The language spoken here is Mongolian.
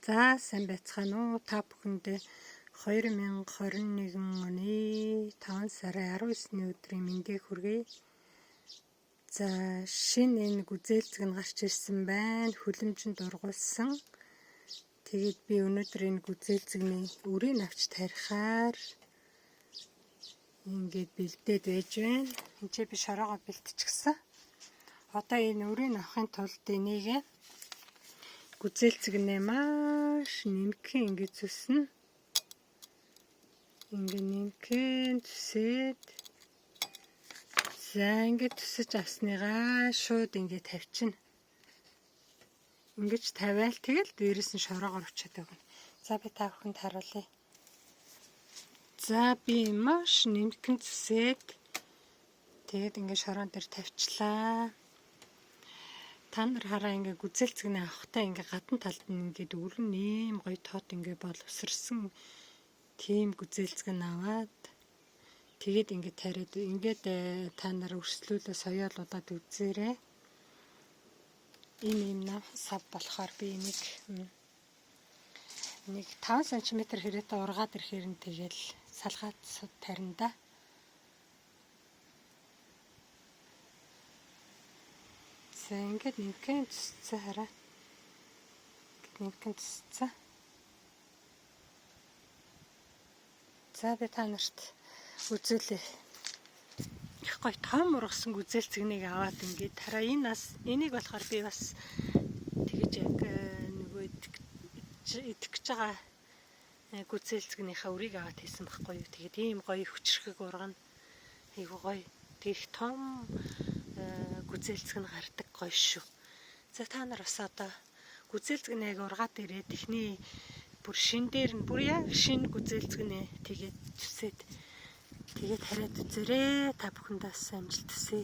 За сайн байцгаана уу? Та бүхэндээ 2021 оны 5 сарын 19-ний өдрийн мэндийг хүргэе. За шинэ энэ гүзээлзэг нь гарч ирсэн байна. Хөлөмжөнд ургуулсан. Тэгээд би өнөөдөр энэ гүзээлзгэний үрийг авч тарихаар ингээд бэлдээд байж байна. Энд чи би шороогоо бэлтчихсэн. Одоо энэ үрийг авахын тулд энийг гүзээлзгэнээ маш нэмхэн ингэж зүснэ. Ингээ нэмхэн зүсээд за ингээд төсөж авсныгаа шууд ингээ тавьчихна. Ингэж тавиал тэгэл дээрээс нь шороогоор өчөөд өгнө. За би та бүхэнд харуулъя. За би маш нэмхэн зүсээд тэгээд ингээ шороон дээр тавьчлаа. Та нар хараа ингээ гүзээлцгэнээ авахтаа ингээ гадна талд нь ингээд өрн ийм гоё тод ингээ боловсрсон тийм гүзээлцгэн аваад тэгээд ингээ тариад ингээд та нар өрслүүлээ соёолуудад үзээрэй. Энэ ийм нам сав болохоор би энийг нэг 5 см хэрээтэй ургаад ирэхээр нь тэгэл салгаад тарина да. За ингээд нэмхэн зүсцээ хараа. Ингээд нэмхэн зүсцээ. За би та нарт үзүүлье. Их гоё том ургасан гүзээлцгэнийг аваад ингээд хараа энэ бас энийг болохоор би бас тэгэж яг нөгөө идэх гэж байгаа гүзээлцгэнийхээ үрийг аваад хийсэн байхгүй юу. Тэгээд ийм гоё хүчрхэг ургана. Айгуу гоё. Тэг их том гүзээлцгэн гардаг гоё шүү. За та нар бас одоо гүзээлцгэнээ ургаад ирээд эхний бүр шин дээр нь бүр яг шин гүзээлцгэнээ тэгээд зүсээд тэгээд хариад үзээрэй. Та бүхэндээ бас амжилт хүсье.